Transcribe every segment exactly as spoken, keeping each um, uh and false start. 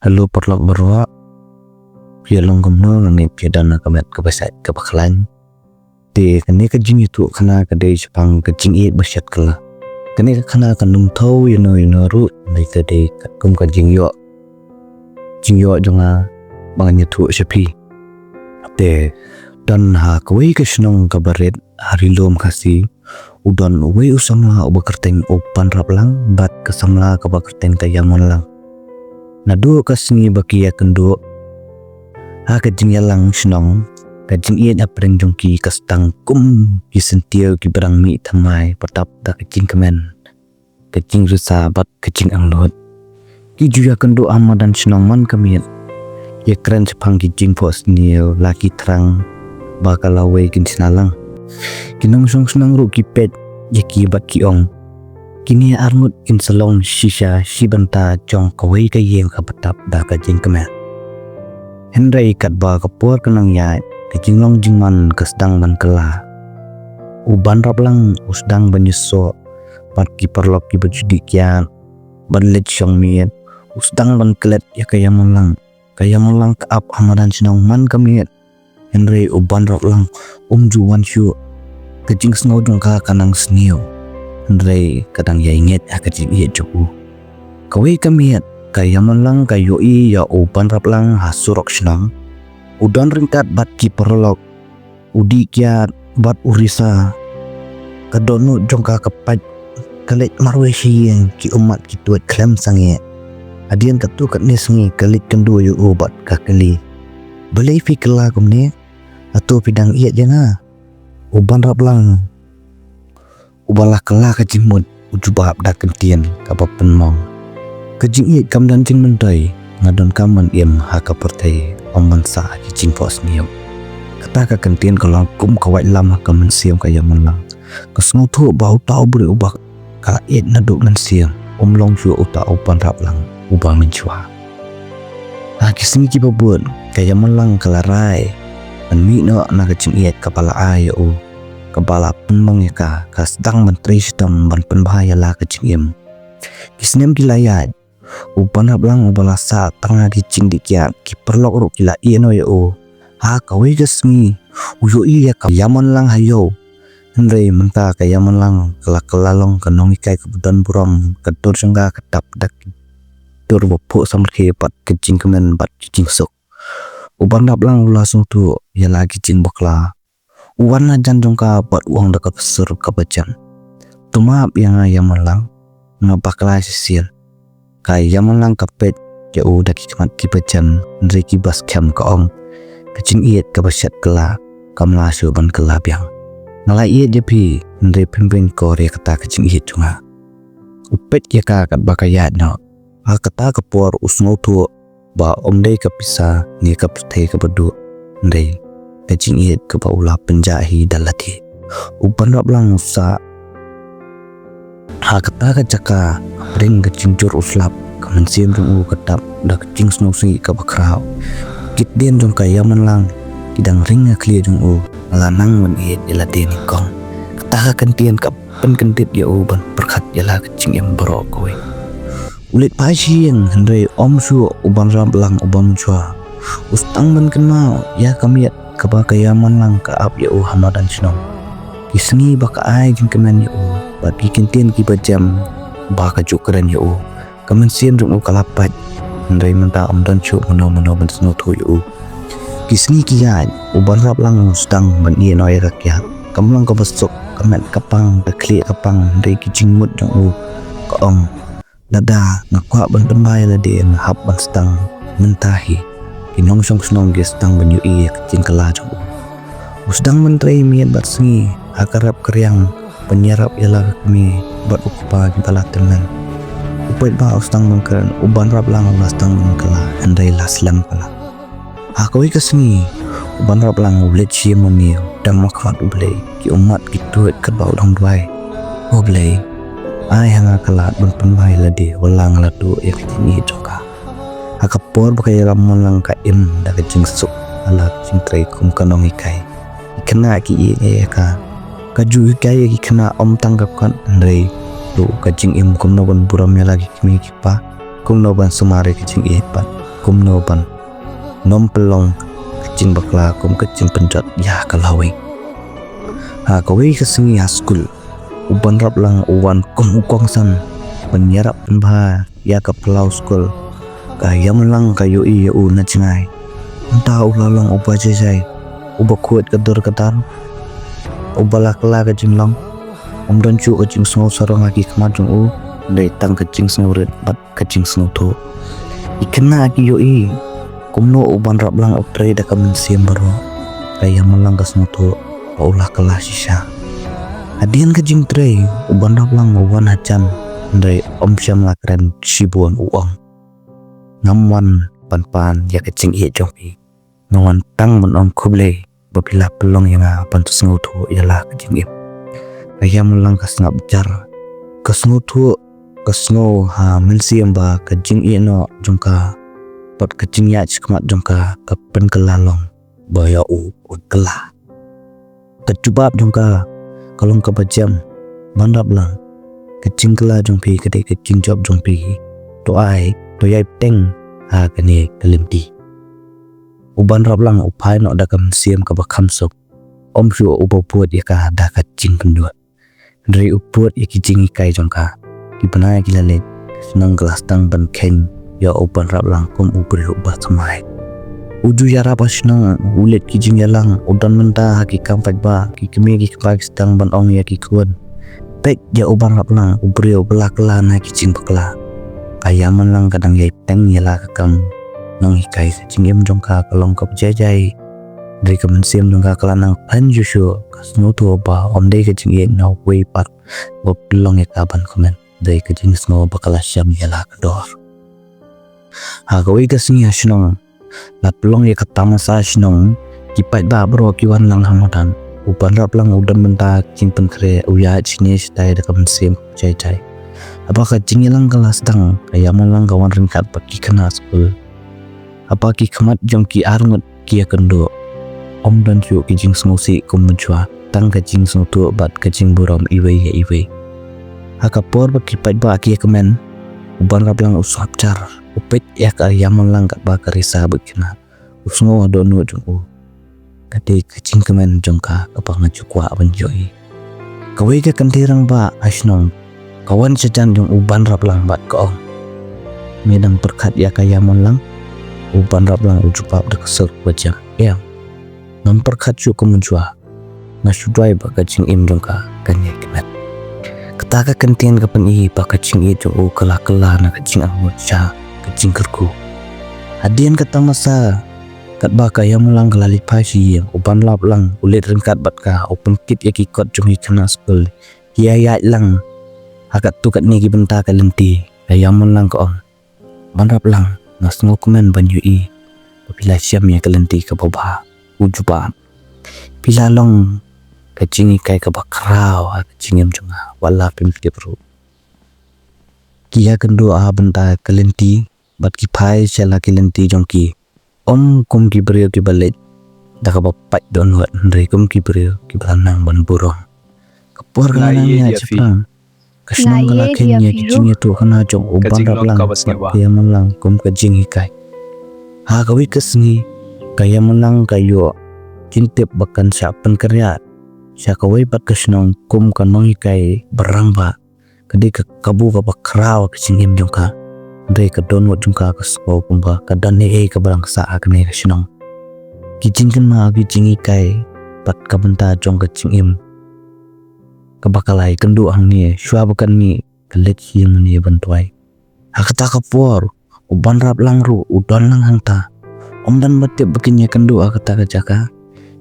Hello paralok baroh. Phi ïa long kumno, nangne phi ïa don ha ka met kaba shait kaba khlaiñ. Te kane ka jingïathuhkhana ka dei shaphang ka jingïeit ba shet kylla. Kane ka khana kan ym thew ïano ïano ruh, hynrei ka dei katkum ka jingïoh, jingïoh jong nga ba ngan ïathuh sha phi. Te don ha kawei ka shnong kaba rit ha Ri Lum Khasi, u don uwei u samla uba kyrteng u Banraplang bad ka samla kaba kyrteng ka Ïamonlang. Naduh ka sngi ba ki ïakynduh ha ka jingïalang shnong, ka jingïeit hapdeng jong ki ka sdang kum ki syntiew kiba dang mih thymmai, pyndap da ka jingkmen, ka jingrisa bad ka jingangnud. Ki ju ïakynduh ha madan shnong man ka miet, ïakren shaphang ki jingphohsniew, la ki thrang ba ka lawei kin shna lang. Ki nongshong shnong ruh ki peit ïa ki bad ki ong, kine arngut kin sa long shisha shi bynta jong kawei ka ïing kaba pyndap da ka jingkmen. Hynrei katba ka por ka nang ïaid, ka jinglong jingman ka sdang ban kylla. U Banraplang u sdang ban ïasoh bad ki paralok kiba ju dih kiad, ban leit shong miet. U sdang ban klet ïa ka Ïamonlang. Ka Ïamonlang ka ap ha madan shnong man ka miet, hynrei u Banraplang um ju wan shuh. Ka jingsngew jong ka ka nang sniew, hynrei ka dang ïaineh ha ka jingïeit jong u. Kawei ka miet ka Ïamonlang ka ïohi ïa u Banraplang ha surok shnong, u don ryngkat bad ki paralok, u dih kiad bad u risa. Ka dohnud jong ka ka pait, ka leit marwei sha ïing, ki ummat ki tuid khlem sangeh. Hadien katto katne sngi ka leit kynduh ïa u bad ka kylli, balei phi kylla kumne? Hato phi dang ïeit ïa nga? U Banraplang uba la kylla ka jingmut u jubab da ka ktien kaba pynmong, ka jingïeit kam don jingmyntoi, nga donkam ban im ha ka pyrthei, ym ban sah ha ki jingphohsniew. Kata ka ktien ka long kum ka waitlam ha ka mynsiem ka Ïamonlang. Ka sngewthuh ba uta u briew uba ka la ïeit naduh mynsiem um long shuh uta u Banraplang uba mynshuwa. Ha ki sngi kiba bud ka Ïamonlang ka la rai ban mih noh na ka jingïeit kaba la ai ïa u, kaba la pynmong ïa ka. Ka sdang ban trei shitom ban pynbha ïa la ka jingim. Ki snem ki la ïaid, u Banraplang uba la sah tang ha ki jingdih kiad, ki paralok ruh ki la ïehnoh ïa u. Ha kawei ka sngi u ïohi ïa ka Ïamonlang ha ïew. Hynrei mynta ka Ïamonlang ka la kylla long ka nonghikai kaba don burom, ka dur jong ka ka dap da ki dur ba phuh samrkhie bad ka jingkmen bad ka jingsuk. U Banraplang u la sngewthuh ïa la ki jingbakla. U wan hajan jong ka bad u ong da ka sur kaba jem, to map ïa nga Ïamonlang, nga bakla shisien. Ka Ïamonlang ka peit ïa u da ki khmat kiba jem, hynrei kiba skhem, ka ong, ka jingïeit kaba shet kylla kam lah shuh ban kylla biang. Nga la ïeit ïa phi, hynrei phim pynïakor ïa kata ka jingïeit jong nga. U peit ïa ka katba ka ïaid noh. Ha kata ka por u sngewthuh ba ym dei ka pisa ne ka pyrthei kaba duh, hynrei ka jingïeit kaba u la pynjah hi da lade. U Banraplang u sah ha kata ka jaka, hapdeng ka jingjur u slap, ka mynsiem jong u ka dap da ka jingsngewsih kaba khraw. Ki ktien jong ka Ïamonlang ki dang ring ha khlieh jong u, nga la nang ban ïeit ïa lade nyngkong. Kata ka ktien ka pynkyndit ïa u ban pyrkhat ïa la ka jingim baroh kawei. U leit phai sha ïing, hynrei ym shuh u Banraplang uba mynshuwa. U sdang ban kynmaw ïa ka miet kaba ka Ïamonlang ka ap ïa u ha madan shnong. Ki sngi ba ka ai jingkmen ïa u bad ki kyntien kiba jem ba ka ju kren ïa u, ka mynsiem jong u ka la pait. Hynrei mynta ym don shuh mano mano ban sngewthuh ïa u. Ki sngi ki ïaid, u Banraplang u sdang ban ïehnoh ïa ka kiad. Kam long kaba suk, ka met ka pang, ka khlieh ka pang, hynrei ki jingmut jong u ka ong, lada nga kwah ban pynbha ïa lade, nga hap ban sdang mynta hi. Ki nongshong shnong ki sdang ban ïohi ïa ka jingkylla jong u. U sdang ban trei miet bad sngi ha ka rep ka riang ban ïarap ïa la ka kmie bad u kpa kiba la tymmen. U paidbah u sdang ban kren, u Banraplang u la sdang ban kylla, hynrei la slem palat. Ha kawei ka sngi u Banraplang u leit shim ma miet, u dem ha khmat U Blei, ki ummat ki tuid katba u dang duwai, O Blei, ai ha nga ka lad ban pynbha ïa lade, wat la nga la duh ïa ka jingïeit jong ka. Ha ka por ba ka Ïamonlang ka im da ka jingsuk ha la ka jingtrei kum ka nonghikai, ki khynnah ki ïeit ïa ka. Ka ju hikai ïa ki khynnah ym tang ka kot, hynrei ruh ka jingim, kumno ban burom ïa la ki kmie ki kpa, kumno ban sumar ïa ka jingïeit bad kumno ban nym pynlong ka jingbakla kum ka jingpynjot ïa ka lawei. Ha kawei ka sngi ha skul, u Banraplang u wan kum u kongsan ban ïarap pynbha ïa ka phyllaw skul. Ka Ïamanlang ka ïohi ïa u na jngai. Mynta u la long uba jai jai, uba khuid ka dur ka dar, uba la kylla ka jinglong. Ym don shuh ka jingsngew sarong ha ki khmat jong u, dei tang ka jingsngewrit bad ka jingsngewthuh. Ki khynnah ki ïohi kumno u Banraplang u trei da ka mynsiem baroh. Ka Ïamanlang ka sngewthuh ba u la kylla shisha. Hadien ka jingtrei, u Banraplang u wan hajan, hynrei ym shym la kren shibun, u ong: Ngam wan ban pan ïa ka jingïeit jong phi. Nga wan tang ban ong khublei ba phi la pynlong ïa nga ban sngewthuh ïa la ka jingim. Ka Ïamanlang ka sngap jar. Ka sngewthuh, ka sngew ha mynsiem ba ka jingïeit noh jong ka bad ka jingïaid shakhmat jong ka ka pynkylla long ba ïa u un kylla. Ka jubab jong ka ka long kaba jem: Banraplang, ka jingkylla jong phi ka dei ka jingjop jong phi. To ai, to ïai bteng ha kane ka lynti. U Banraplang u phai noh da ka mynsiem kaba kham suk. Ym shuh uba bud ïa ka da ka jingkynduh, hynrei u bud ïa ki jinghikai jong ka. Ki bnai ki la leit, ka shnong ka la sdang ban kheiñ ïa u Banraplang kum u briew uba thymmai. U ju ïarap ha shnong, u leit ki jingïalang, u don mynta ha ki kam paidbah. Ki kmie ki kpa ki sdang ban ong ïa ki khun: Peit ïa u Banraplang, u briew ba la kylla na ki jingbakla. Ka Ïamanlang ka dang ïai bteng ïa la ka kam nonghikai. Ka jingim jong ka ka long kaba jai jai, hynrei ka mynsiem jong ka ka la nang khlaiñ shuh shuh. Ka sngewthuh ba ym dei ka jingïeit na uwei pat ba pynlong ïa ka ban kmen, dei ka jingsngew ba ka la shem ïa la ka dor. Ha kawei ka sngi ha shnong, la pynlong ïa ka tamasa ha shnong. Ki paidbah baroh ki wan lang ha madan. U Banraplang u don bynta ha ka jingpynkhreh, u ïaid shane shatai da ka mynsiem jai jai. Haba ka jingïalang ka la sdang, ka Ïamanlang ka wan ryngkat bad ki khynnah skul. Haba ki khmat jong ki arngut ki ïakynduh, ym don shuh ki jingsngewsih kum mynshuwa, tang ka jingsngewthuh bad ka jingburom iwei ïa iwei. Ha ka por ba ki paidbah ki ïakmen, u Banraplang u sngap jar, u peit ïa ka Ïamanlang katba ka risa bad khynnah. U sngew ha dohnud jong u: Ka dei ka jingkmen jong ka kaba nga ju kwah ban ïohi. Kawei ka kynthei rangbah ha shnong ka wan shajan jong u Banraplang bad ka ong: Me dang pyrkhat ïa ka Ïamanlang? U Banraplang u jubab da ka sur ba jem: Em, ngam pyrkhat shuh kum mynshuwa. Nga shu duwai ba ka jingim jong ka kan ïai kmen. Kata ka kyntien ka pyni ba ka jingïeit jong u ka la kylla na ka jingangnud sha ka jingkyrkhu. Hadien ka tamasa, katba ka Ïamanlang ka la leit phai sha ïing, u Banraplang u leit ryngkat bad ka, u pynkit ïa ki kot jong ki khynnah skul. Ki ïaid lang ha katto katne ki bynta ka lynti. Ka Ïamanlang ka ong: Banraplang, nga sngewkmen ban ïohi ba phi la shem ïa ka lynti kaba bha. U jubab: Phi la long ka jinghikai kaba khraw ha ka jingim jong nga, wat la phim tip ruh. Ki ïakynduh ha bynta ka lynti bad ki phai sha la ki lynti jong ki, ym kum ki briew kiba leit da kaba pait dohnud, hynrei kum ki briew kiba la nang ban burom. Ka por ka la nang ïaid shaphrang, ka shnong ka la kheiñ ïa ki jingïathuhkhana jong u Banraplang bad ka Ïamanlang kum ka jinghikai. Ha kawei ka sngi, ka Ïamanlang ka ïoh jingtip ba kan shah pynkynriah sha kawei pat ka shnong kum ka nonghikai ba rangbah. Ka dei ka kabu kaba khraw ha ka jingim jong ka. Hynrei ka dohnud jong ka ka sngew kumba ka don ei ei kaba dang sah ha kane ka shnong. Ki jingkynmaw, ki jinghikai bad ka bynta jong ka jingim kaba ka la ïakynduh hangne, shuwa ba kan mih ka leit sha ïing mane ban duwai. Ha kata ka por, u Banraplang ruh u don lang hangta. Ym don ba tip ba kin ïakynduh ha kata ka jaka.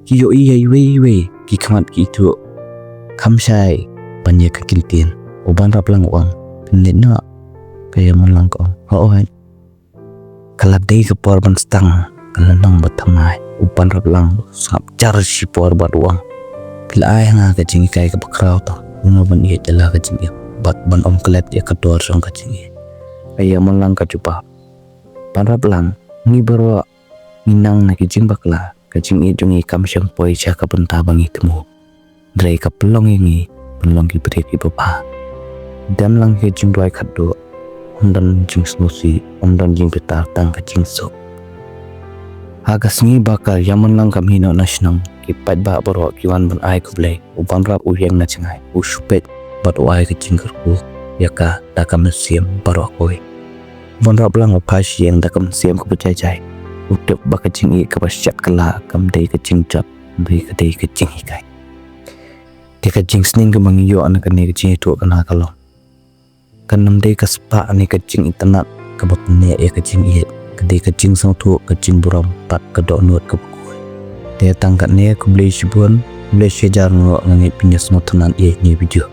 Ki ïohi ïa iwei ïa iwei, ki khmat ki ithuh. Kham shai ban ïa ka kyntien, u Banraplang u ong: Phin leit noh? Ka Ïamanlang ka ong: Hooid. Ka la dei ka por ban sdang, ka la long ba thymmai. U Banraplang u sngap jar shipor bad u ong: Phi la ai ha nga ka jinghikai kaba khraw, to kumno ban ïeit ïa la ka jingim bad ban ym klet ïa ka dor jong ka jingïeit. Ka Ïamanlang ka jubab: Banraplang, ngi baroh ngi nang na ki jingbakla, ka jingïeit jong ngi kam shym poi sha ka bynta ba ngi thmu. Hynrei ka pynlong ïa ngi ban long ki briew kiba bha. Dem lang ki jingduwai khatduh, ym don jingsngewsih, ym don jingbitar, tang ka jingsuk. Ha ka sngi ba ka ïaman lang ka mih noh na shnong, ki paidbah baroh ki wan ban ai khublei. U Wanrap u ïeng na jngai, u shu peit bad u ai ka jingkyrkhu ïa ka da ka mynsiem baroh kawei. U Wanrap lang u phai sha ïing da ka mynsiem kaba jai jai. U tip ba ka jingïeit kaba shet ka la kam dei ka jingjot, hynrei ka dei ka jinghikai. Te ka jingsneng kaba ngi ïoh na kane ka jingïathuhkhana ka long, kan ym dei ka spah ne ka jingitynnad kaba pyneh ïa ka jingïeit. Ka dei ka jingsngewthuh, ka jingburom bad ka dohnud kaba khuid. Te tang katne, khublei shibun, khublei shihajar nguh, nga ngeit phin ïa sngewtynnad ïa kane ka video.